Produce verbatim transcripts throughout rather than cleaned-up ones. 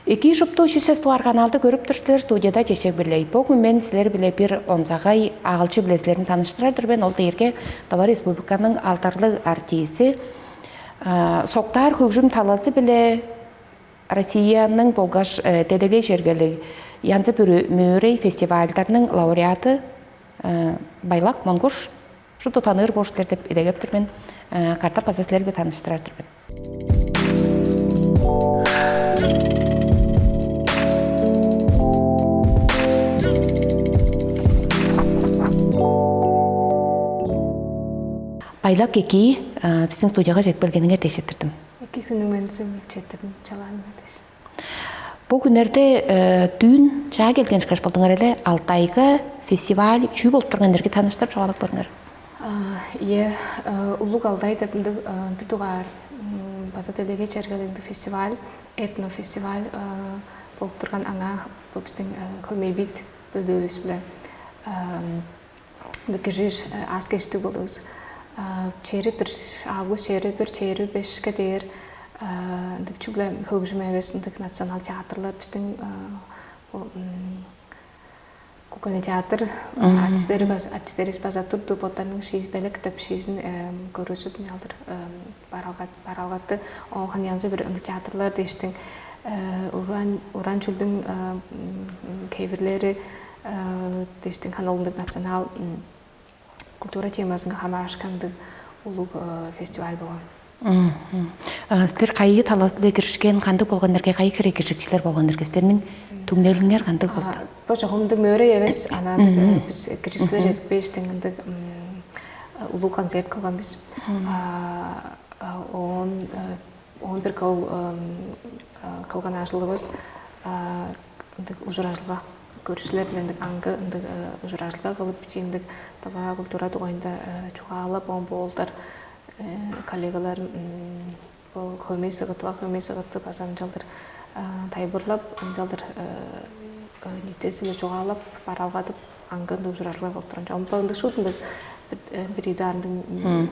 Эки шупту чүсес туар каналды көрүп тур силер, студияда чечек билей. Бөгүн мен силер биле бир онзагай аалчы биле силерни таныштырар-дыр мен. Ол дээрге Тыва Республиканың алдарлыг артизи, соктаар хөгжүм талазы биле Россияның болгаш делегей чергелиг янзы бүрү мөөрей фестивальдарның лауреаты Байлак Монгуш. Шупту таныыр боор силер деп идегеп тур мен. Катап база силерге таныштырар-дыр мен. Байлак эки биздин студияга чедип келгениңер дешиттирдим. Эки хүнүң мензин четтирдим чалааныңар дээш. Бу күннерде дүүн чаа келген ышкаш болдуңар эле, Алтайга фестиваль чүү болуп турган, эрге таныштырып чугаалап көрүңөр. Ийе, Улуг Алдай деп ындыг бир дугаар база делегей чергелиг ындыг фестиваль, этнофестиваль болуп турган. Аңаа бо биздин хөмейбит бөлүүбүз биле бикижир аас кештиг болувус. Чери бир август чери бир чери бешке дээр ындыг чүгле хөгжүм эвес ындыг национал театрлар биздин кукольный театр артистерибиз артистерибиз база турду, боттарының шииз белек деп шиизин көргүзүп мялдыр баралгатты. Оон янзы бир ындыг театрлар дээштиң уран уран чүлдүң кевирлери дээштиң хана ындыг национал культура темазынга хамаарышкан ындыг улуг фестиваль болган. Силер кайы талазында киришкен, кандыг болган эрге, кайы хире киржикчилер болган эрге, силерниң түңнелиңер кандыг болду? Бо чогумдуг мөөрей эвес, анан биз киржикчилер жетпештиң ындыг улуг концерт кылган биз. Оон он бир кол кылган ажылыбыз ындыг ужуражылга көрүшүлер биле ындыг аңгы ындыг ужуражылга кылып, бичии ындыг тыва культура дугайында чугаалап, оон боолдар коллегалар бул хөмей сыгыт, тыва хөмей сыгытты база ынчалдыр тайылбырлап, ынчалдыр ниитези-биле чугаалап, бараалгадып, аңгы ындыг ужуражылга кылып турган. Чогум ындыг шуут ындыг бир үйдаарындыг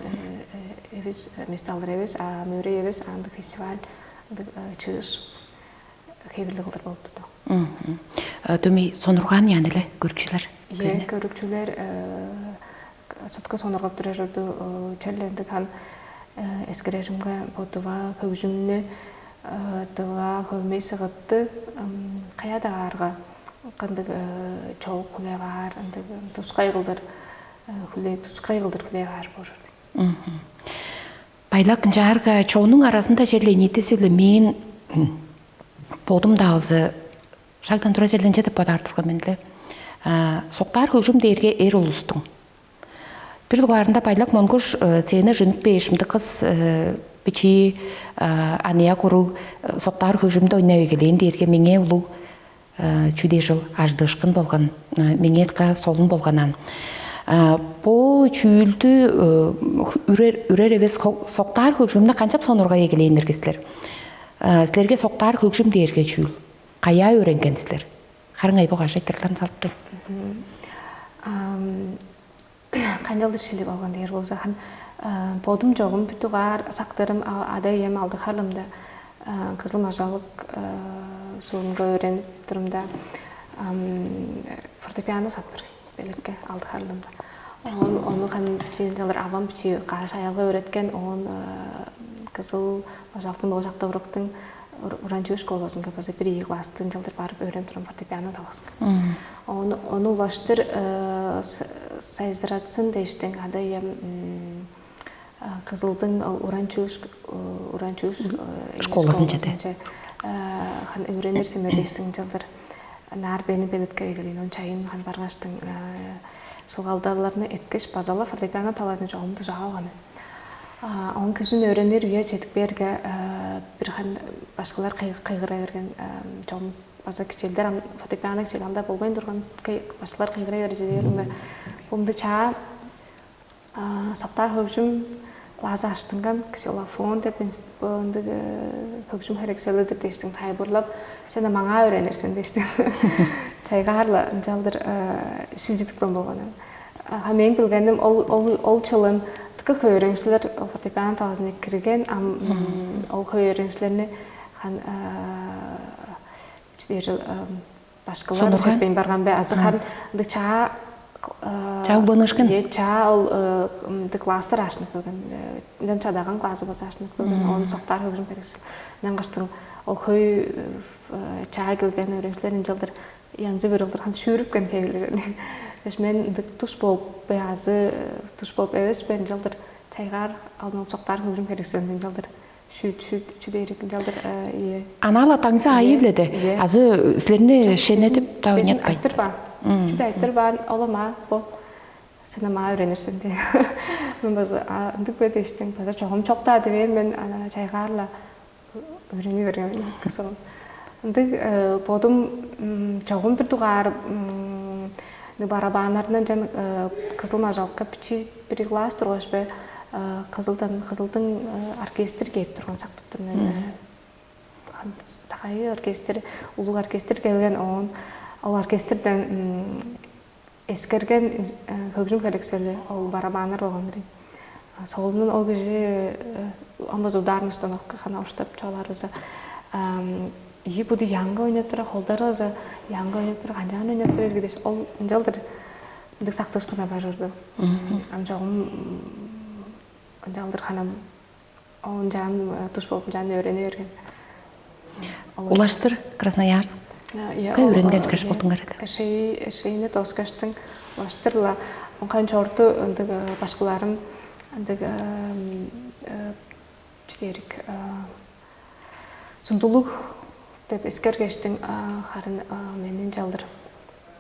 эвес, месталар эвес, а мөөрей эвес, а ындыг фестиваль, ындыг чыыш хевирлиг кылдыр болуп турду. Дөмей сонургаан яан эле көрүкчүлер. Ийе, көрүкчүлер сотка сонургап турар орду черле ындыг хан эскереримге бо дыва хөгжүмнү, дыва хөвмей сыгытты каяда аарга кандыг чогуп хүлээп аар, ындыг тускай кылдыр хүлээ тускай кылдыр хүлээп аар боор. Байлак ынчаарга чонуң аразында черле ниитиси-биле мээң бодум-даа болза шагдан тура челленче деп бодаар турган мен-ле. Соктаар хөгжүм дээрге эр улустуң. Бир дугаарында Байлак Монгуш сцена жынып бээш, мындыг кыс бичии аныяк уруг соктаар хөгжүмде ойнап эгелээн дээрге меңээ улуг чүү дээр чыл ажыдыышкын болган, меңээ дыка солун болган аан. Бо чүүлдү үрер үрер эвес соктаар хөгжүмүнү канчап сонургай эгелээннер силер? Силерге соктаар хөгжүм дээрге чүүл? Каяа өөренген силер? Харың айбы каш айтырларын салып тур. Канчалдыр шилип алган дээр болза, хан бодум чогум бүт угаар сактырым ада ием алды харлымда кызыл мажалык суунга өөренип турумда фортепиано сатпыр белекке алды харлымда. Ону хан бичиинчелер авам бичи каш аялга өөреткен, оон кызыл мажалыктын ол жакта уруктуң Уранчуу школазынга база бир ийи класстын жылдыр барып өөренип турам фортепиано таласка. Ону ону улаштыр сайзыратсын дээштиң ада ием кызылдың Уранчуу Уранчуу школазынча де хан өөренир семе дээштиң жылдыр наар бени белетке эгелейн он чайын хан баргаштың шылгалдарларны эткеш базала фортепиано талаазын чогум дужаалган. Оон күзүн өөренир үе чедип бээрге бир хан башкылар кыйгыра берген чогум база кичээлдер ам фортепиано кичээл анда болбайн турган башкылар кыйгыра берже дээринге бумду чаа соктаар хөгжүм класс аштынган ксилофон деп ындыг хөгжүм херекселедир дээштиң тайбырлап сен маңаа өөренирсиң дээштиң чайгаарла ынчалдыр шилчидикпен болган. А мээң билгеним ол ол ол чылын тыка хөөреңчилер фортепиано талазына кирген ам ол хөөреңчилерни хан Бир башкылар Сонурган? Четпейн барган бе азы харын ындыг чаа Чаа угланыышкын? Е чаа ол ынды класстар ашынып келген. Ынчан чадаган классы база ашынып келген. Ону соктаар хөгжүм бересил. Ынчангаштың ол хөй чаа келген өөреникчилер ынчалдыр янзы бир ылдыр шүүрүпкен хевирлер. Еш мен ындык туш болуп бе азы туш болуп эвес бе ынчалдыр чайгаар алын ол соктаар хөгжүм херексел ынчалдыр шүт шүт чүдээрик ынчалдыр ие. Анаала таңчы айып-ле де. Ие. Азы силерни шенедип даа Безин ойнатпайт. Айтырбаан. Чүдө айтырбаан олама бо сен ама өөренирсиң де. Мен база ындык бе дештиң база чогум чоктаа дивээн мен ана чайгаарла өөрени берген кысыл. Ындыг бодум чогум бир дугаар барабааннардан жан кызыл мажалыкка бичи бир класс тургаш бе кызылдан кызылдың оркестр кээп турган сактып тур мен. Тагайы оркестр, улуг оркестр келген оон ол оркестрден эскерген хөгжүм херексели ол барабааннар болгон. Солунун ол кижи амбас ударный установка хана уштап чугаалаарыбыза ийи буду яңгы ойноп тура холдары ыза яңгы ойноп тура канчаан ойноп тура эргидеш ол ынчалдыр ындыг сактыышкына бажырды. Ам чогум ынчалдыр ханам оон жаан туш болуп жаан өөрене берген. Улаштыр Красноярск. Кай өөренген каш болдуңар эди? Эшейни доскаштың улаштырла онкан чорду ындыг башкыларым ындыг чүдерик сундулуг деп эскергештиң харын менин жалдыр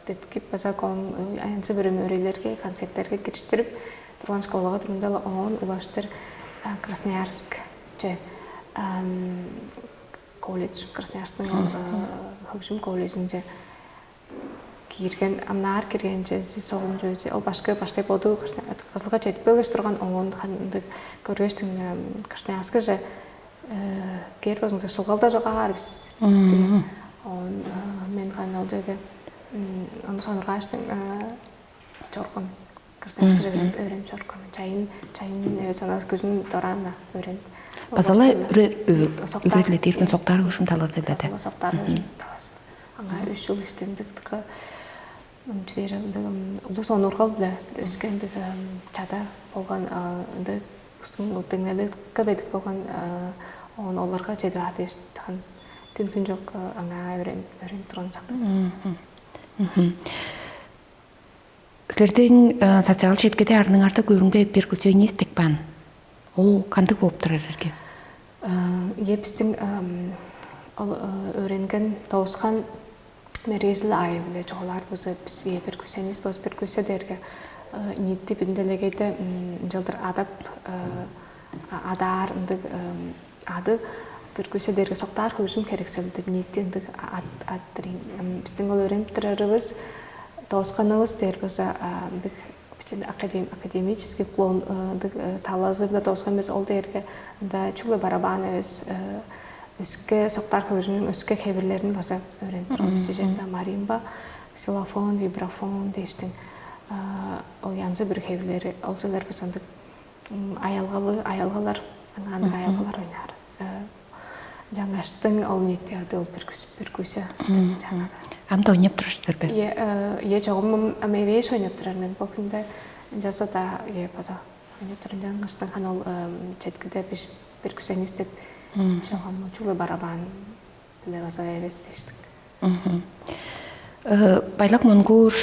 деткип база янзы бир мөрелерге концерттерге кириштерип турган школага турумда оон улаштыр Красноярск же колледж Красноярсктың хөгжүм колледжинче киирген амнаар киргенче сиз соглум чүвези ол башкы баштай боду кызылга чедип келгеш турган оон ындыг көргөштүң Красноярскыже кээр болзуңза шылгалда жогаар бис. Оон мен кана ол жерге ону сонургааштың чоргун Красноярскыже өөренип чоргун. Чайын чайын эвес анас күзүн дораан өөренип. Базалай үрерледирбин соктаар күшүм талазы да. Соктаар күшүм талазы. Аңаа үш жыл иштиндик тыка чүдээр ындыгым улус онургал биле өскендик чада болган ынды устун деңнеликке бедик болган оон оларга чедир ады тыган күн күн жок аңаа өрен өрен турган сактым. Силердиң социал четкеде арныңарда көрүнгү перкуссионист деп баан. Ол кандыг болуп турар эрге? Ие биздин ол өөренген тоосхан мерезил аайы-биле чугаалаар болза бис ие перкуссионист болза перкуссия дээрге ниити бүдүн делегейде ынчалдыр адап адаар ындыг ады перкуссия дээрге соктаар хөгжүм херексел деп ниити ындыг аттыр. Биздин ол өөренип турарыбыз доосканывыс дээр болза ындыг академический уклон ындыг талаазы-биле дооскан эмес ол дээрге ында чүгле барабан эвес өске соктаар хөгжүмнүң өске хевирлерин база өөренип турган бис чижекте маримба, ксилофон, вибрафон дээштиң ол янзы бир хевирлери ол жылдар база ындыг аялгалы аялгалар аңаандык аялгалар ойнаар. Жаңаштың ол ниити ады ол перкуссия. Ам да ойнап турар силер бе? Е чогум ам эвээш ойнап турар мен бу күндө жаза да е база ойнап турар жаңаштың хан ол четкиде биш перкуссионист деп чогум чүгле барабан биле база эвес дештик. Байлак монгуур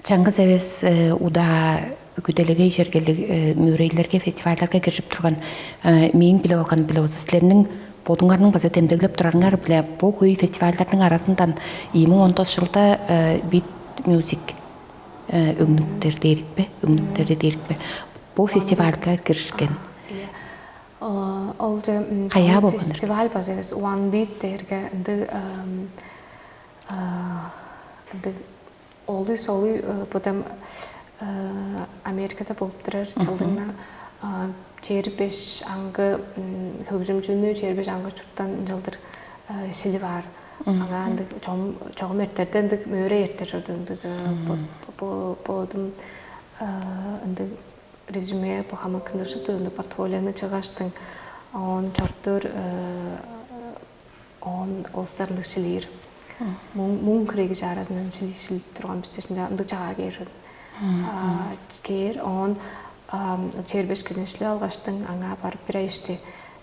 чаңгыс эвес удаа күделегей чергелиг мөөрейлерге фестивальдарга киржип турган мээң билип алган биле болза силерниң бодуңарның база демдеглеп турарыңар биле бу хөй фестивальдардын арасындан ийи миң он тогуз жылда бит мюзик өңнүктер дээрикпе өңнүктери дээрикпе бу фестивальга киришкен. Ол же каяа болгон фестиваль база эвес one beat дээрге ынды ынды олуй солуй бодам Америкада болуп турар чылдыңна чээр беш аңгы хөгжүмчүнү чээр беш аңгы чурттан ынчалдыр шилип аар. Аңаа ындыг чогум эртерде ындыг мөөрей эртер чорду ындыг бодум ындыг резюме бу хамык ындыг шупту ындыг портфолиону чыгаштың оон чортур оон улустар ындыг шилиир. Муң муң хире кижи аразындан шилип турган бис дээш, ындыг чагаа кээр. Кээр оон чээрбеш кижини шилип алгаштың, аңаа барып бир ай ишти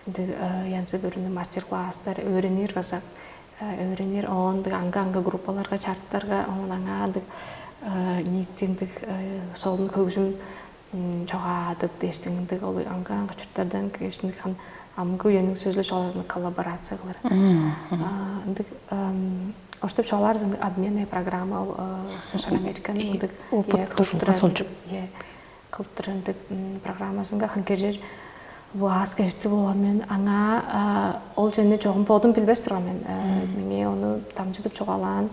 ындыг янзы бүрүнү мастер-класстар өөренир база. Өөренир оон ындыг аңгы-аңгы группаларга чарыптарга, оон аңаа ындыг ниити ындыг солун хөгжүм чогаадып дээштиң, ындыг ол аңгы-аңгы чурттардан кээштиң хан амгы үениң сөзүлү чугаалазын коллаборация кылыр. Ындыг оштуп чугаалаарыз ындыг обменная программа, ол Сша Американың ындыг опыт тужулга солчуп, кылып турар ындыг программасынга хан киржир. Бу аас кежикти болган мен аңаа ол чүвени чогум бодум билбес турган мен. Меңээ ону дамчыдып чугаалаан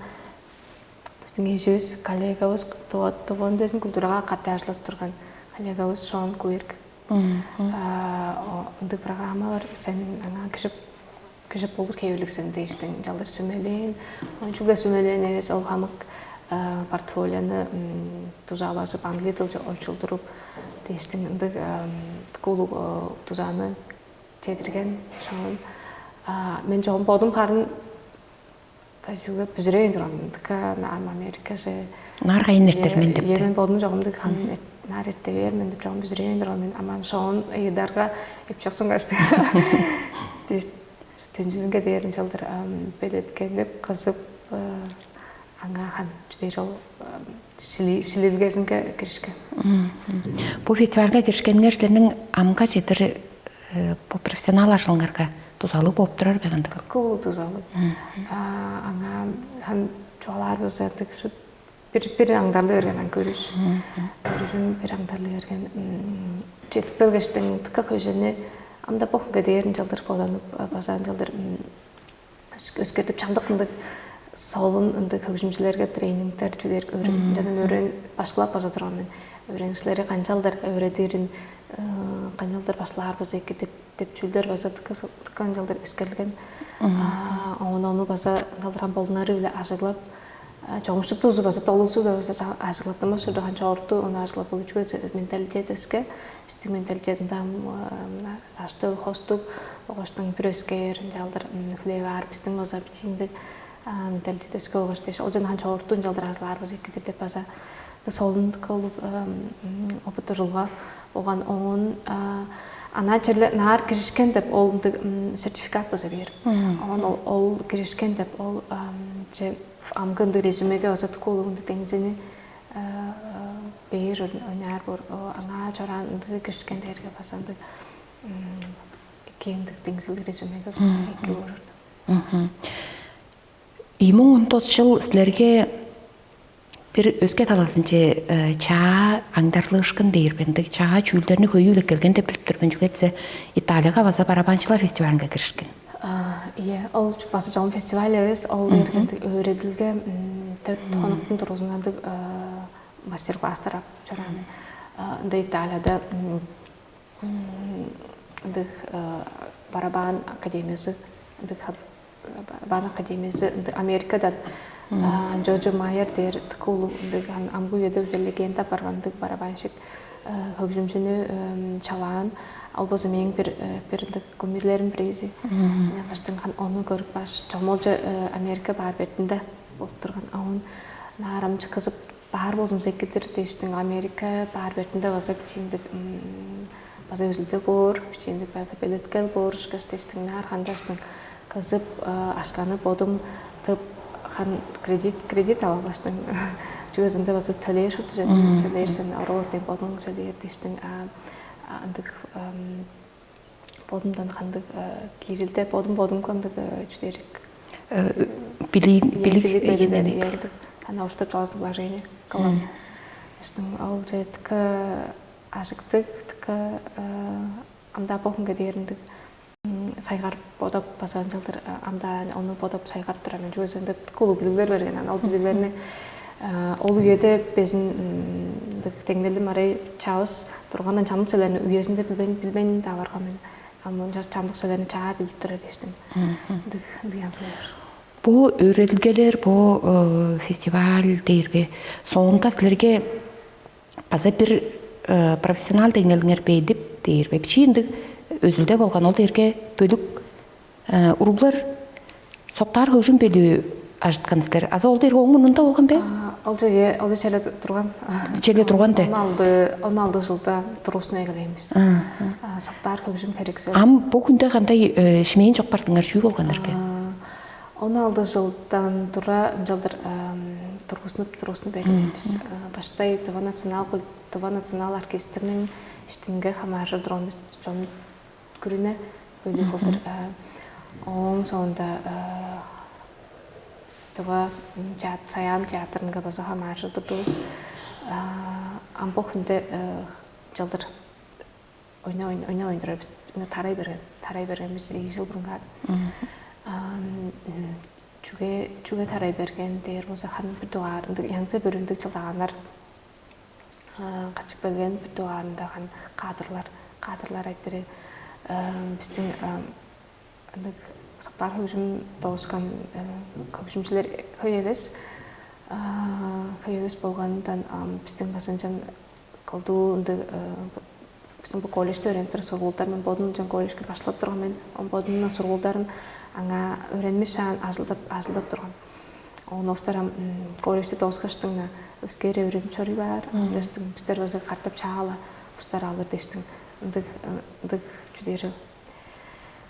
биздиң эживис, коллегавыс, тыван дезин культурага катаажылап турган коллегавыс Шон Куирк. Ындыг программалар сен аңаа кижип кижип болур хевирлиг сен дээштиң, ынчалдыр сүмелээн. Оон чүгле сүмелээн эвес, ол хамык портфолиону дузалажып, англи дылче очулдуруп дээштиң, ындыг кулуг дузаны чедирген. Шоон мен чогум бодум харын чүгле бүзүревейн турган мен. Дыка ам Америкаже Наар кайын эртер мен деп. Мен бодум чогум дыка ам наар эрте бээр мен деп чогум бүзүревейн турган мен. Аман шоон ыйдарга эпчоксун кашты. Төнчүзүнге дээр ынчалдыр белеткенип, кызып, аңаа хан чүдээр ол шилилгезинге киришкен. Бу фестивальга киришкениңер силерниң амга чедир бу профессионал ажылыңарга дузалыг болуп турар бе кандыг? Кул дузалыг. Аңаа хан чугаалаар болза, ындыг бир бир аңдарлы берген ан көрүш. Көрүшүн бир аңдарлы берген. Четип келгештен дыка көжени амда бохунга дээрин чалдыр боданып, база ынчалдыр өскертип, чамдык ындыг солун ындыг хөгжүмчүлерге тренингдер чүдер өөрен, жана өөрен башкылап база турган мен. Өөреникчилери канчалдыр өөредирин, канчалдыр башкылаар болза эки деп деп чүүлдер база тыка тыка ынчалдыр өскерилген. Оон ону база ынчалдыр ам болунары-биле ажыглап, чогумчуктузу база долузу-биле база ажыглаттынмас чорду. Хан чогурту ону ажыглап болуучу менталитет өске. Бистиң менталитет ында ам даштыг, хостуг, огаштың бир өскээр ынчалдыр хүлээп аар, бистиң база бичииндиг менталитет өске болгаш дээш, ол жана хан чогурту ынчалдыр ажыглаар база эки деп база солун кылып опыт ужулга болган. Оон анаа черле наар киришкен деп ол ындыг сертификат база бээр. Оон ол киришкен деп ол че амгы ындыг резюмеге база тукулуг ындыг деңзини бээр ойнаар боор. Аңаа чораан ындыг киришкен дээрге база ындыг эки ындыг деңзил резюмеге база эки боор. Ийи муң он тос чыл силерге бир өске талазынче чаа аңдарлыышкын бээр бе, ындыг чаа чүүлдерни хөйү-биле келген деп билип тур мен, чүге дээсе Италияга база барабанчылар фестивалынга киришкен. Ийе, ол база чогум фестиваль эвес, ол дээрге ындыг өөредилге төрт хонуктун тургузундуг мастер-класстар ап чораан. Ында Италияда ындыг барабан академиясы, ындыг барабан академиясы ындыг Америкадан Джоджо Майер дээр тыка улуг ындыг амгы үеде уже легенда апарган ындыг барабанщик хөгжүмчүнү чалаан. Ол болза мээң бир бир ындыг кумирлерим бирээзи. Кыштынган ону көрүп баш чомолчу Америка баар бертинде болуп турган. Оон наарамчы кызып баар болзумза экидир дээштиң, Америка баар бертинде база бичииндиг база өзүлдө боор, бичииндиг база белеткел боор ышкаш дээштиң, наар хандаштың кызып ашканы бодум тып хан кредит кредит алгыштың чүгезинде база төлээр шупту жана төлээрсен ороор деп бодум төлээр дээштиң. Ындык бодумдан кандыг киирилде бодум бодум кандыг чүдерик Э, билиин, билик билик берилер ийинненик. Ана уштап чалгызып положение кылам. Иштин ол же тка ажыктык, тка амда бохунга дээриндик сайгар бодап база ынчалдыр амда ону бодап сайгар турам. Чүгөзүндө кулу билиглер берген. Ана ол билиглерни ол үеде безин деңнелим арай чавыс тургандан чамдык сөөлерни үезинде билбейн билбейн да барган мен. Ам чамдык сөөлерни чаа билип тура бештим. Ындыг ындыг янзылар. Бу өөредилгелер, бу фестиваль дээрге соонда силерге база бир профессионал деңнелиңер бээдип дээрбе бичии ындыг өзүлде болган ол дээрге бөлүк уруглар Соктаар хөгжүм бөлүү ажыткан силер. Азы ол дээрге ооң мурнунда болган бе? Ол же ол же челе турган. Челе турган де. Он алды он алды жылда тургузуну эгелейбиз. Соктаар хөгжүм херексел. Ам бу хүндө кандай шимээн чок бардыңар, чүү болган эрге? Он алды жылдан тура ынчалдыр тургузунуп тургузунуп эгелейбиз. Баштай Тыва национал Тыва национал оркестрниң иштинге хамааржыр турган бис чон күрүнө бөлүк болур. Ооң соонда Тыва Саян театрынга база хамааржы турдувус. Амбо хүнде чылдыр ойна ойна ойндурар бис. Тарай берген тарай берген бис эки жыл бурунгаар. Чүге чүге тарай берген дээр болза, харын бир дугаар ындыг янзы бир ындыг чылдаганнар качып келген. Бир дугаарында кадрлар кадрлар айтыры бистиң ындыг сактаар хөгжүм доозган хөгжүмчүлер хөй эвес. Хөй эвес болганындан бистиң базынчан колдуу ындыг бистиң бу колледжде өөренип турар сургуулдар, мен бодум ынчан колледжге баштылап турган мен. Бодумнуң сургуулдарын аңаа өөренмес шаан ажылдап ажылдап турган. Оон остарам колледжти дооскаштың-на өскээр өөредип чоруй баар. Ынчаштың бистер база катап чаала бустар алыр дештиң ындыг ындыг чүдээрил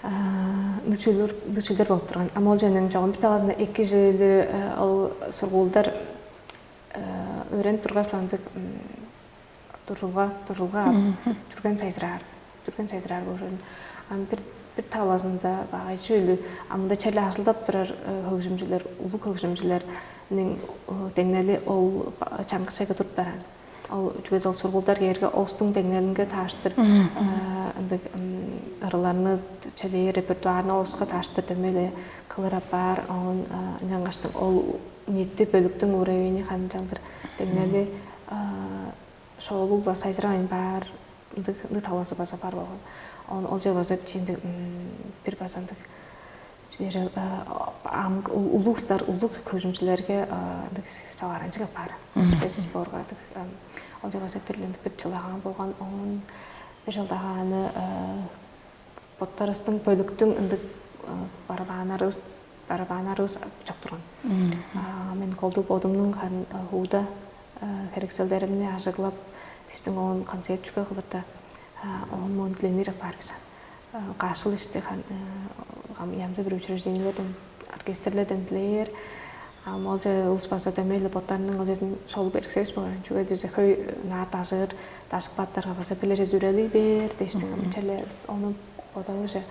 ындыг чүүлдер ындыг чүүлдер болуп турган. Ам ол чоннуң чогум бир талазында эки жөөлү ол сургуулдар өөренип тургаш ындыг дуржулга дуржулга ап дүрген сайзыраар дүрген сайзыраар болур. Ам бир бир талазында багайчы үлү амында черле ажылдап турар хөгжүмчүлер улуг хөгжүмчүлерниң деңнели ол чаңгыс чайга туруп бараан. Ол чүгезе ол сургуулдар кээрге оостуң деңнелинге тааштыр ындыг ырыларны чөлээ репертуарны оска тааштыр дөмей эле кылыр апаар. Оон ынчангаштың ол ниити бөлүктүң уровени ханчалдыр деңнели шоолугла сайжырайн баар ындыг ындыг талазы база бар болгон. Оон ол же база бичиинде бир база ындыг чүдери ам улуг устар улуг хөгжүмчүлерге ындыг чалааранчыг апаар. Успес боорга ындыг ол же база бир ындыг бир чылагаан болгон. Оон бир жылдагааны боттарыстың бөлүктүң ындыг барабааннарывыс барабааннарывыс чок турган. Мен колдуу бодумнуң харын хууда херекселдеримни ажыглап, иштиң оон концерт чүге кылырда, оон моон диленир апаар бис. Кашыл ишти янзы бир учреждениелерден, оркестрлерден дилээр. Ам ол же улус база дөмей эле боттарының ол чезин шолуп эриксевис болган. Чүге дээш хөй наар дажыыр, дажык бааттарга база билежес үрелий бээр дээштиң. Черле ону бодавыже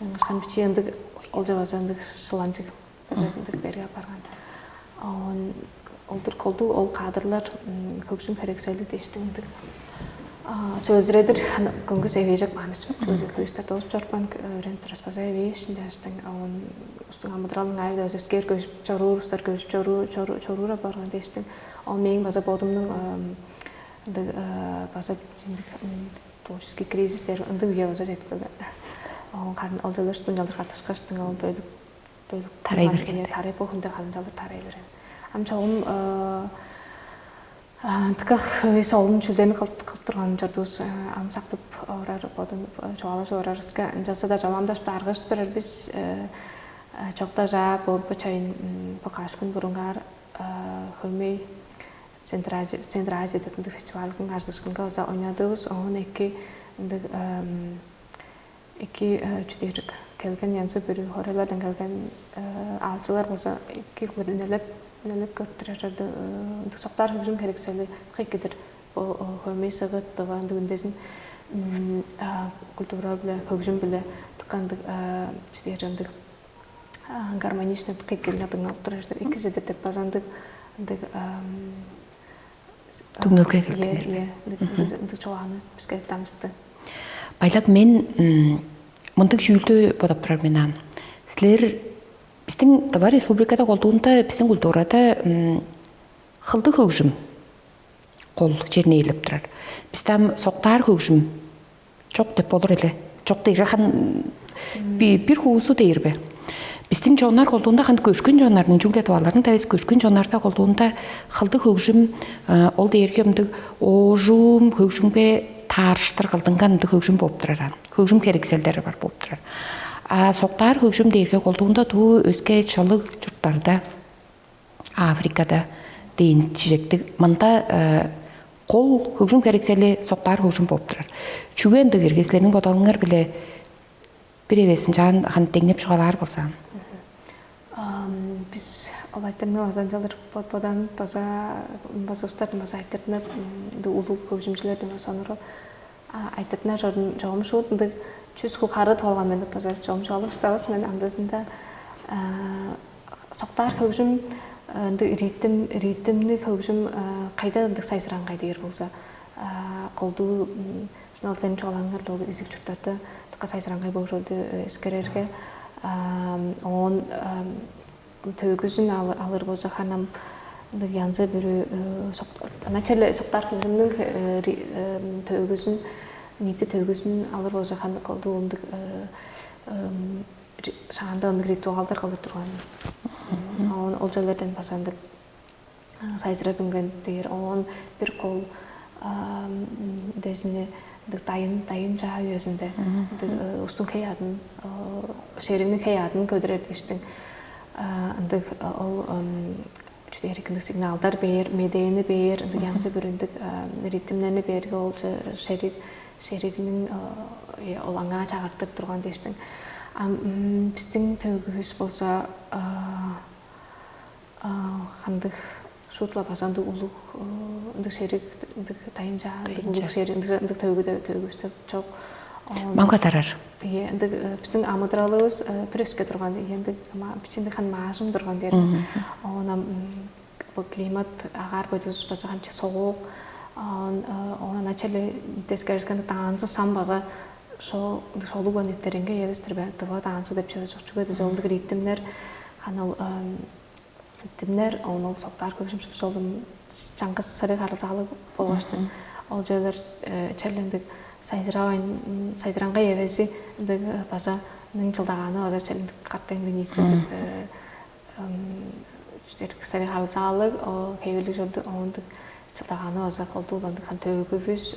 ынчангаш бичии ындыг ол же база ындыг шыланчыг база ындыг берге апарган. Оон олдур колдуг ол кадрлар хөгжүм херексели дээштиң ындыг сөөлзүредир көңгүс эвээжек баан эвеспи. Чүге дээш көстер доозуп чорупкан, өөренип турас база эвээш ынчаштың. Оон улустуң амыдыралын ай база өскээр көжүп чоруур, улустар көжүп чоруур чоруур апарган дээштиң. Ол мээң база бодумнуң ындыг база творческий кризис дээр ындыг үе база жетип келген. Оон карын ол делер ушта ынчалдыр катышкаштың, ол бөлүк бөлүк тарай берген. Тарай бо хүндө карын ынчалдыр тарай берген. Ам чогум ындыкак эвес олун чүүлдерни кылып кылып турган чордувус. Ам сактып орар бодун чугаалажып орарыска ынчалза-даа чомамдашып аргыжып турар бис. Чокта жаа бо бо чайын бо каш хүн бурунгаар хөмей Центр Азия Центр Азия деп ындыг фестивальдың ажылышкынга база ойнадывыс. Оон эки ындыг эки чүдээрик келген янзы бир хоорайлардан келген аалчылар база эки кылдыр үнелеп үнелеп көрүп турар чорду. Ындыг соктаар хөгжүм херексели кыйкыдыр. Бо хөмей сыгыт дыва ындыг үндезин культура биле хөгжүм биле тыккандыг чүдээр ындыг гармоничный кыйкылга дыңналып турар. Эки чеде деп база ындыг ындыг түңнелге келдиңер. Ындыг чугааны биске дамчытты. Байлак, мен мындыг чүүлдү бодап турар мен аан. Силер биздин Тыва Республикада колдуунда биздин культурада хылдыг хөгжүм кол черни ээлеп турар. Бисте ам соктаар хөгжүм чок деп болур эле. Чок дээрге хан бир хуусу дээр бе? Бистиң чоннар колдуунда хан көшкүн чоннарның чүгле тываларның да эвес көшкүн чоннарда колдуунда хылды хөгжүм ол дээрге ымдыг оожум хөгжүмге таарыштыр кылдынган ымдыг хөгжүм болуп турар ан. Хөгжүм херекселдери бар болуп турар. А соктаар хөгжүм дээрге колдуунда туу өске чылыг чурттарда, Африкада дээн чижектиг. Мында кол хөгжүм херексели соктаар хөгжүм болуп турар. Чүге ындыг эрге силерниң бодалыңар биле бир эвес ынчаан хан деңнеп чугаалаар болзаан? Бис ол айтырны база ынчалдыр боданып база база устардан база айтырдынып, улуг хөгжүмчүлерден база сонуру айтырдынар чогум шуут ындыг чүс хул хары тоолган мен деп база чогум чугаалап шыдавас мен. Андызында соктаар хөгжүм ындыг ритм ритмни хөгжүм кайда ындыг сайзыраңгай дээр болза, колдуу шынал силерниң чугаалааңар ол изиг чурттарда дыка сайзыраңгай болур чорду эскерерге, оон төөгүзүн алыр болза ханам ындыг янзы бүрү начале соктаар хөгжүмнүң төөгүзүн ниити төөгүзүн алыр болза хан колдуу ындыг шаанда ындыг ритуалдар кылып турган. Ол черлерден база ындыг сайзырап үнген дээр оон бир кол үдезини ындыг дайын дайын чаа үезинде ындыг устуң хей адын шериңниң хей адын көдүрер дээштиң ындыг ол чүдээрик ындыг сигналдар бээр, медээни бээр, ындыг янзы бүрү ындыг ритмнерни бээрге ол шериг шеригниң ол аңаа чагыртып турган дээштиң. Ам бистиң төгүвүс болза кандыг шуут-ла база ындыг улуг ындыг шериг ындыг дайынчаа ындыг улуг шериг ындыг ындыг төөгү төөгүбүстө чок. Мамга тарар. Ие ындыг биздин амыдыралыбыз бир өске турган ие ындыг бичиндик хан маажым турган дээр. Оон ам бо климат агаар бойдус база хамчы согуук. Оон оон ача эле тескеришкен даанзы сам база шо шолуган эптеринге эвестир бе дыва даанзы деп чыгы жок чүге десе ындыг ритмнер хан ол Димнер ону соктаар хөгжүмчү солун чаңгыс сырыг харылзаалыг болгаштың ол жайлар челлендик сайзыравайн сайзыраңгай эвези ындыг база ның жылдагааны база челлендик катты ындыг ниитти сырыг харылзаалыг хевирлиг чорду ондук жылдагааны база колдууландык хан төөгүбүз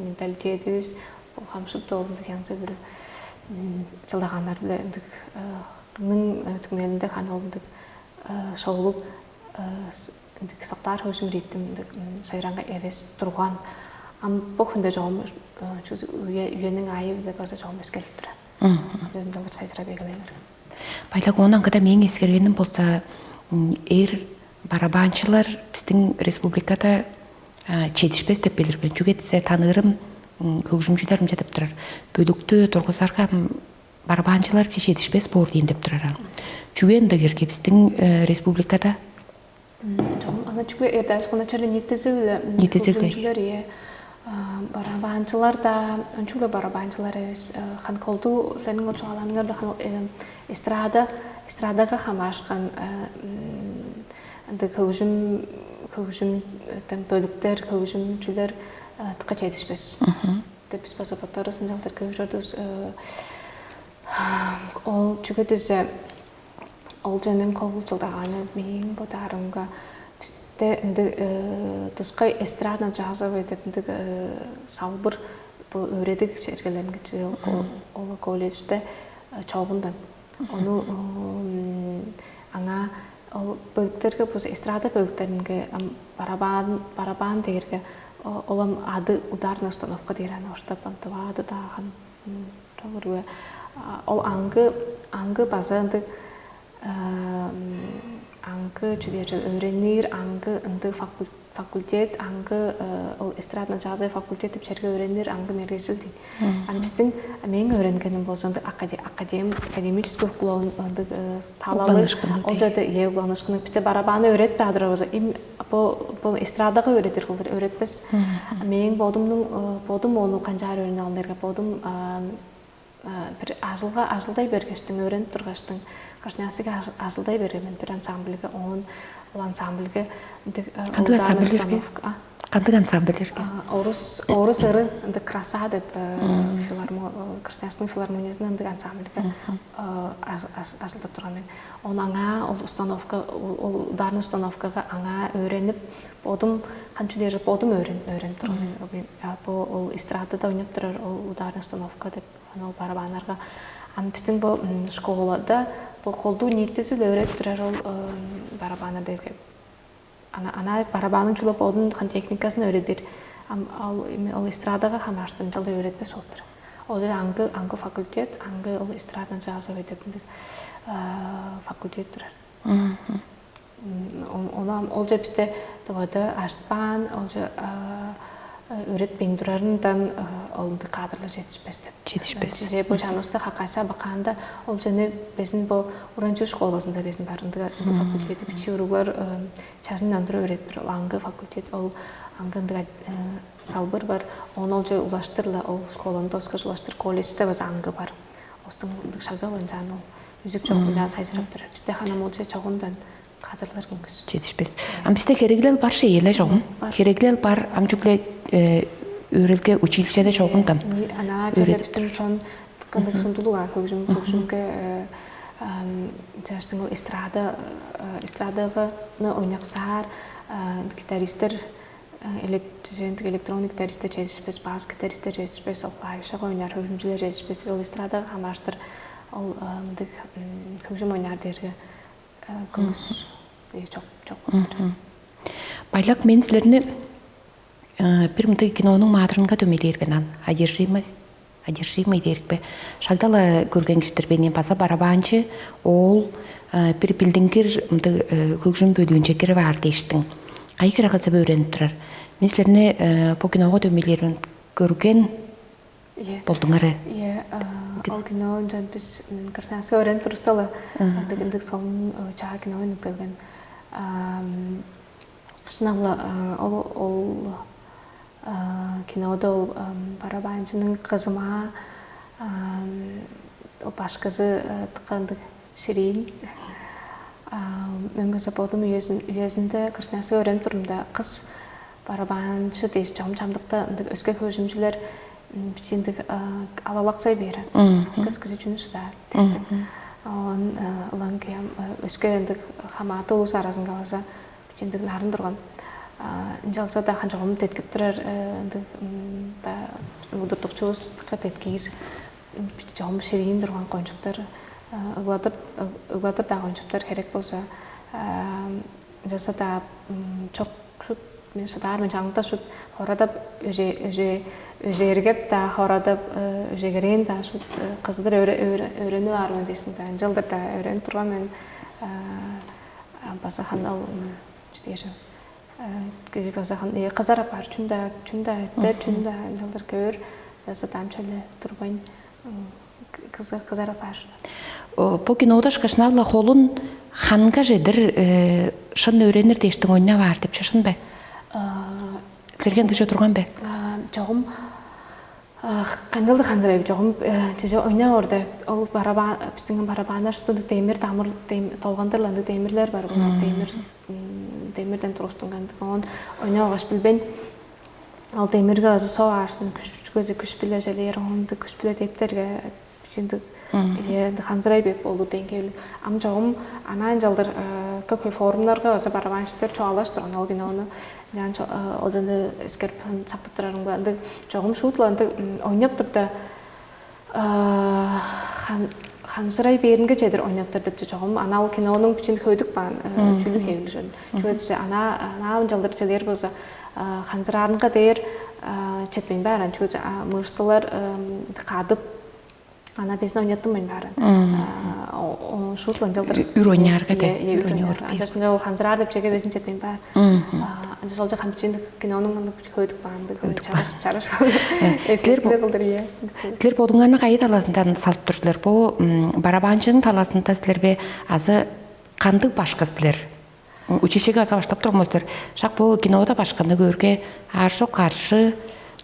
менталитетибиз хамшык доолундук янзы бир жылдагааннар биле ындык ның түңнелинде хан ол ындык шоулуг ындыг соктаар хөгжүм ритм ындыг сайраңга эвес турган. Ам бу хүндө чогум чүс үениң аайы биле база чогум өскелип турар. Ынчалдыр сайзырап эгелей берген. Байлак оон аңгыда мээң эскергеним болза эр барабанчылар биздин республикада чедишпес деп билирбин. Чүге десе таныырым хөгжүмчүлер ынча деп турар. Бөлүктү тургузарга барабанчылар бир чедишпес боор дейн деп турар. Чүге ындыг эрге биздин республикада Ана чүгле эрдашкы начале нитезил нитезилдей. Ие барабанчылар да чүгле барабанчылар эвес хан колду сенин ол чугааланыңар да хан эстрада эстрадага хамаашкан ынды хөгжүм хөгжүм бөлүктер хөгжүмчүлер тыка жетишпес. Деп биз база боттарыбыз мынчалдыр көөп чордувус. Ол чүге дизе ол чонун кобул чылдагааны мээң бодаарымга бисте ындыг тускай эстрадно джазовый деп ындыг салбыр бу өөредиг чергелеринге ол колледжде чогундан ону аңаа ол бөлүктерге бу эстрада бөлүктеринге барабан барабан дээрге ол ам ады ударная установка дээр аны оштап ам тываады дааган М, Тобуруга. А, Ол аңгы аңгы база ындыг ам, аңгы чүдээжил өөренир аңгы ындыг факул- факультет аңгы э, ол эстрадно джазовый факультет деп черге өөренир аңгы мергежил дейт. Ам биздин мээң өөренгеним болза ындыг акаде- академ академический уклон ындыг э, талалы Угланышкыны ол дейт. Жерде ие угланышкыны бизде барабаны өөретпей адыр болза им бу бу эстрадага өөретир кылдыр өөретпес. Мээң бодумнуң э, бодум ону канчаар өөрүнүп алган дээрге бодум а, а, бир ажылга ажылдай бергештиң, өөренип тургаштың, Кашнясыга ажылдай берген мен бир ансамбльге, оон ол ансамбльге ындыг э, Кандыг улдаан ансамбль эрге? Установка. А, Кандыг ансамбль эрге? а, Орус Орус ыры ындыг краса деп э, филармо э, Кашнясының филармониясында ындыг ансамбльге э, аж- аж- ажылдап турган мен. Ону аңаа ол установка, ол ол ударный установкага аңаа өөренип, бодум канчуу дээр бодум өөрен өөренип турган мен. Ол би- а, Бу ол эстрадада ойноп турар ол ударный установка деп аны ол барабаннарга Ам биздин бу школада бу колдуу ниитизи-биле өөредип турар ол барабаннар дээрге. Ана барабанның чула бодун хан техникасын өөредир. Ам ал эми ол эстрадага хамаарыштыр ынчалдыр өөретпес болуп турар. Ол аңгы аңгы факультет, аңгы ол эстрадный джазовый деп ындыг факультет турар. Ону ам олче бисте ТВ-да аштпаан, олче өөретпейн турарындан ол ындыг кадрлар жетишпес деп. Жетишпес. Чеже бу чаныбыста хакайса бакаанда ол чене безин бу уранчу школасында безин бар ындыг ындыг факультети бичии уруглар чажындан туруп өөредип тур. Ол аңгы факультет, ол аңгы ындыг салбыр бар. Ону олче улаштырла ол школаны доскаш улаштыр колледжде база аңгы бар. Остуң ындыг шагда ынчаан ол үзүк чок ынчаан сайзырап турар. Бисте ханам олче чогундан кадрлар көңгүс. Жетишпес. Ам бисте хереглел бар шееле чогум. Хереглел бар ам чүгле өөрелге училищеде чогундан. Ана чөбүстүн чон кындыг сундулуг а хөгжүм хөгжүмге жаштың ол эстрада эстраданы ойнаксаар гитаристтер электрондук электрондук гитаристтер жетишпес, бас гитаристтер жетишпес, ол клавишага ойнаар хөгжүмчүлөр жетишпес, ол эстрадага хамааштыр ол мындыг хөгжүм ойнаар дээрге көңүс чок чок. Байлак мен силерни бир мындай кинонуң маадырынга дөмейлээр мен ан одержимость одержимый дээрикпе. Шагдала көрген киштир бени база барабаанчы ол бир билдингир мындай хөгжүм бөлүүнче кирип аар дээштиң. Кайы хире кызып өөренип турар. Мен силерни бу киного дөмейлээрин көрген Иә. Болдуңар э. Иә, ол кино жан биз Красноярская өрен турустала. Андык ындык солун чаа кино өнүп келген. Шынагла ол ол кинода ол барабанчының кызыма ол башкызы тыккандык ширин. Мен база бодум үезинде Красноярская өрен турумда кыз барабанчы дээш чогум чамдыкта ындык өске хөгжүмчүлер бичиндик алалаксай бээр. Кыз кижи чүнү шыдаар дээштиң. Он ылан кыям өске ындык хамааты улус аразынга база бичиндик нарын турган. Ынчалза-даа хан чогум деткип турар ындык удуртукчувуска деткиир чогум шириин турган кончуктар ыгладыр ыгладыр-даа кончуктар херек болза ынчалза-даа чок шут мен шыдаар мен чаңгыда шут хорадап өже өже өжээргеп-даа хорадап өжегерээн-даа шут кызыдыр өөренип аар мен дээшим-даа ынчалдыр-даа өөренип турган мен база хандал чүдээжим кижи база хан кызар апаар чүн-даа чүн-даа эттер чүн-даа ынчалдыр көөр база дамча эле турбайн кызар кызар апаар. Бу кинодашка шынап-ла холун ханга чедир шын өөренир дээштиң ойнап аар деп чышын бе? Силерге ындыгча турган бе? Чогум канчалдыр ханзырайбы чогум чеже ойнап орда ол барабан биздин барабаннар шупту демир дамыр долгандырланды демирлер бар демир демирден тургустунган оон ойнап алгаш билбейн Ол демирге база соо аарсын, күшпүчүгөзе күш биле желээр оонду күш биле дептерге чындык ие ханзырай беп болду деңгээлиг. Ам чогум анаан жалдыр көк форумнарга база барабанщиктер чугаалаш турган ол кинону. Жан ол жана эскерип сактып турарымга ындыг чогум шуутла ындыг ойноп турда Ханзырай бээринге чедир ойнаптар деп чогум ана ол кинонуң бичин хөйдүк баан чүлү хевилжен. Чүгөдүсө ана ана ынчалдыр челер болза ханзыраарынга дээр четпейн баар ан чүгөдүсө мышцалар кадып ана безин ойнаттынмайн баар ан шуут ынчалдыр үр ойнаарга да үр ойнаар анчашында ол ханзыраар деп чеге безин четпейн баар анчаш ол жахан бичин кинонуң аны хөйдүк баан чараш чараш эфир кылдыр ие Силер бодуңарны кайы талаасындан салып тур силер? Бу барабанчының талаасында силербе азы кандыг башкы силер? Училищеге аза баштап турган силер. Шак бу кинода башканы көөрге аржок аржы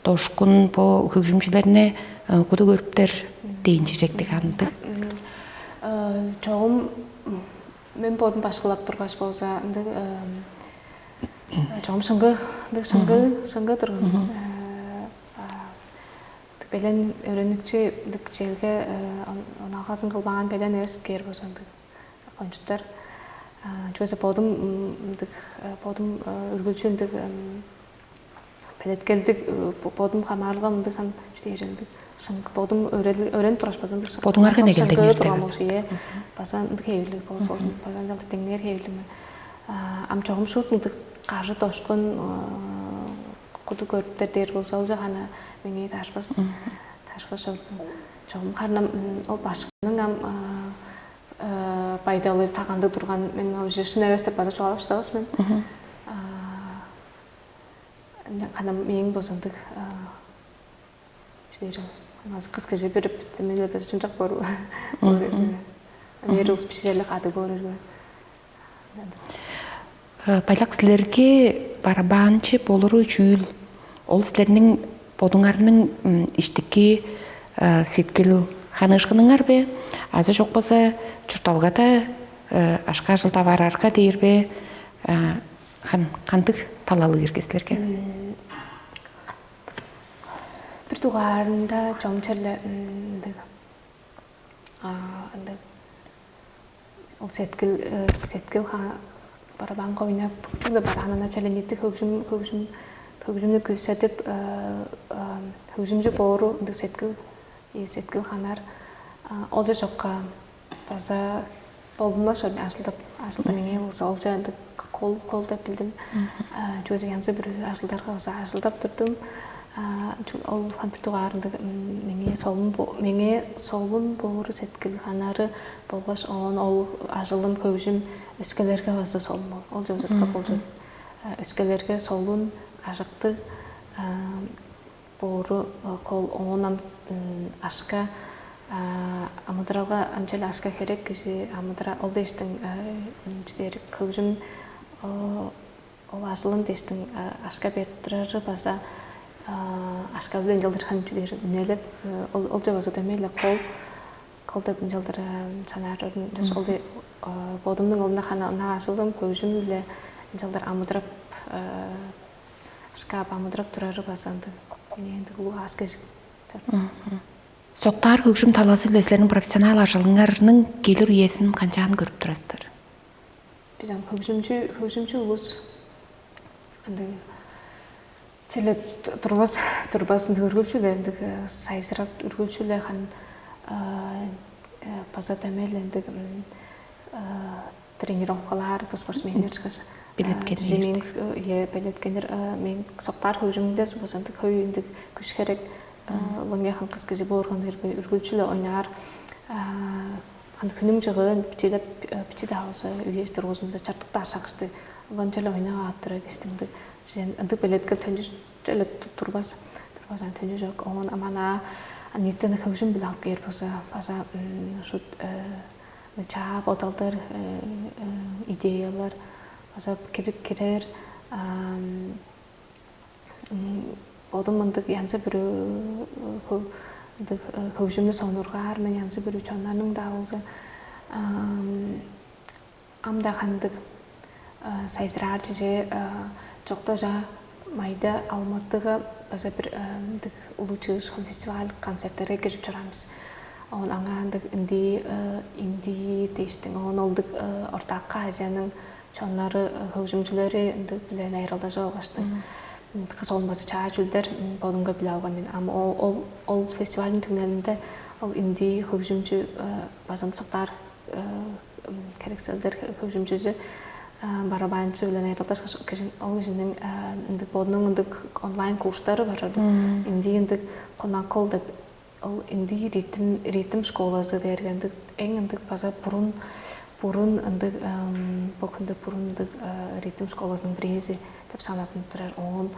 дошкун бу хөгжүмчүлерни куду көрүптер дээн чижектиг андыг. Чогум мен бодум башкылап тургаш болза ындыг чогум шыңгы ындыг шыңгы шыңгы турган. Белен өөреникчи ындык челге онагасын кылбаан белен эвес кээр болза ындык кончуттар. Чүгесе бодум ындык бодум үргүлчү ындык белеткелдик бодум хамаарылган ындык хан чүдээжелдик. Шыңгы бодум өөренип тургаш база ындыг бодуңарга негелдеңер турган болчу. Ээ, база ындыг хевирлиг болуп болдум. База ынчалдыр деңнээр хевирлиг мен. Ам чогум шуут ындыг кажы дошкун куду көрүптер дээр болза, ол жагана меңээ ташпас. Ташпас чогум. Чогум харнам ол башкының ам байдалы таганда турган мен уже шын эвес деп база чугаалап шыдавас мен. Ханам мээң бозундуг чүдээрим азы кыс кижи бирип, мен эле база чымчак боор. Бээр улус бишиже эле кады көөрүргө. Байлак, силерге барабанчы болуру чүүл, ол силерниң бодуңарның иштики сеткил ханыышкыныңар бе? Азы чок болза чуртталгада ашка ажылдап аарарга дээр бе? Кандыг талалыг ирге силерге? Бир дугаарында чомчерле ындыг ындыг ол сеткил сеткил барабанга ойнап, бүгүчүле бар анан ачале нити хөгжүм хөгжүм хөгжүмнү күүседип, хөгжүмчү боору ындыг сеткил сеткил ханар. Ол жокка база болдунмас ажылдап ажылдап меңээ болза ол жаанды кол кол деп билдим. Чүгезе янзы бир ажылдарга база ажылдап турдум. Ол бир дугаарында меңээ солун меңээ солун боору сеткил ханары болгаш оон ол ажылым хөгжүм өскелерге база солун ол жозутка болчу. Өскелерге солун ажыкты боору кол оон ам ашка амыдыралга амчел ашка херек кижи амыдыра ол дештиң чидерик хөгжүм ол ажылын дештиң ашка берип турары база ашка биле ынчалдыр ханчы дээр үнелеп ол же база дөмей эле кол кол деп ынчалдыр санаар чордум. Ол бодумнуң олуна хана ынак ажылым хөгжүм биле ынчалдыр амыдырап шкаф амыдырап турары база ындыг мени ындыг улуг аас кежик. Соктаар хөгжүм талазы-биле силерниң профессионал ажылыңарның келир үезин канчаан көрүп турасыздар? Биз ам хөгжүмчү хөгжүмчү улус ындыг челе турбас турбас ындыг өргүлчүле ындыг сайзырап өргүлчүле хан база дөмей эле ындыг тренировкалар, спортсменнер чыгар. Белеткеннер. Жиминг е белеткеннер мен соктаар хөгжүмүндө база ындыг хөй ындыг күш керек. Лонгехан кыз кижи боорган үргүлчүле ойнаар. Аны хүнүң жыгы бичилеп бичи даалса үйес тургузунда чартык даа шагышты. Лончеле ойнап ап тура киштиңди. Ындыг белеткел төнчүс эле турбас. Турбас аны төнчү жок. Оон амана ниттен хөгжүм биле алып кээр болза база шут чаа бодалдар, идеялар база кирип кирер. Бодум мындыг янзы бүрү ындыг хөгжүмнү сонургаар мен янзы бүрү чоннарның даа болза ам-даа кандыг сайзыраар чеже чокта жа майда Алматыга база бир ындыг улуу чыыш фестиваль концерттерге кирип чораанбыз. Оон аңаа ындыг индии индии дээштиң оон олдук Ортаакы Азияның чоннары хөгжүмчүлери ындыг биле найыралдажып алгаштың. Кыс оон база чаа чүүлдер бодумга билип алган мен. Ам ол ол фестивальдың түңнелинде ол индии хөгжүмчү база соктаар керекселдер хөгжүмчүзү барабанчы биле найыралдашкаш ол кижиниң ындыг бодунуң ындыг онлайн курстары бар. Индии ындыг конакол деп ол индии ритм ритм школазы дээрге ындыг эң ындыг база бурун бурун ындыг бо күндө бурун ындыг ритм школазының бирээзи деп санап турар. Оон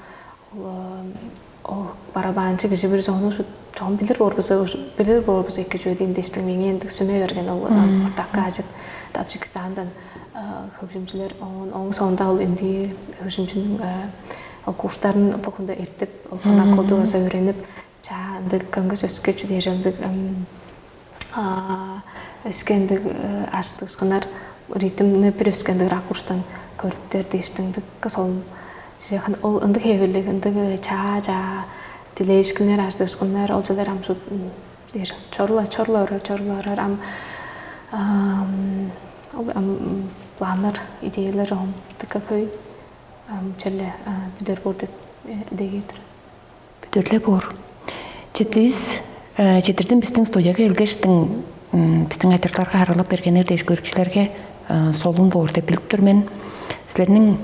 ол барабанчы кижи бир ону чогум билир боор биза билир боор биза эки чүве дейн дештиң меңээ ындыг сүме берген ол ортак газет Таджикистандан хөгжүмчүлер оон оң соонда ол индии хөгжүмчүнүң ол курстарын бо күндө эртип ол конаколду база өөренип чаа ындыг көңгүс өскү чүдээжелдиг өскендиг аштыышкыннар ритмни бир өскендиг ракурстан көрүптер дээштиңдик солун чижээхан ол ындыг хевирлиг ындыг чаа чаа дилээшкиннер аштыышкыннар ол чылдар ам шут дээш чорла чорла орар чорла орар ам ол ам планнар идеялар ом дыка хөй ам черле бүдер боор деп идеге тур. Бүдүрлү боор. Четтиис Чедирдин биздин студияга келгештиң, биздин айтырларга арылап бергеннер дээш көрүкчүлерге солун боор деп билип тур мен. Силерниң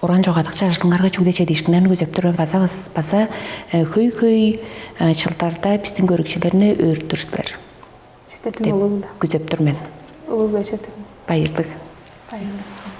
уран чогадыкчы ажылыңарга чүгле чедиишкиннерин күзеп тур мен, база база хөй-хөй чылдарда биздин көрүкчүлерни өөрүттүр силер. Чедирдин деп улуу күзеп тур мен. Улуу бежет. Байырлыг. Байырлыг.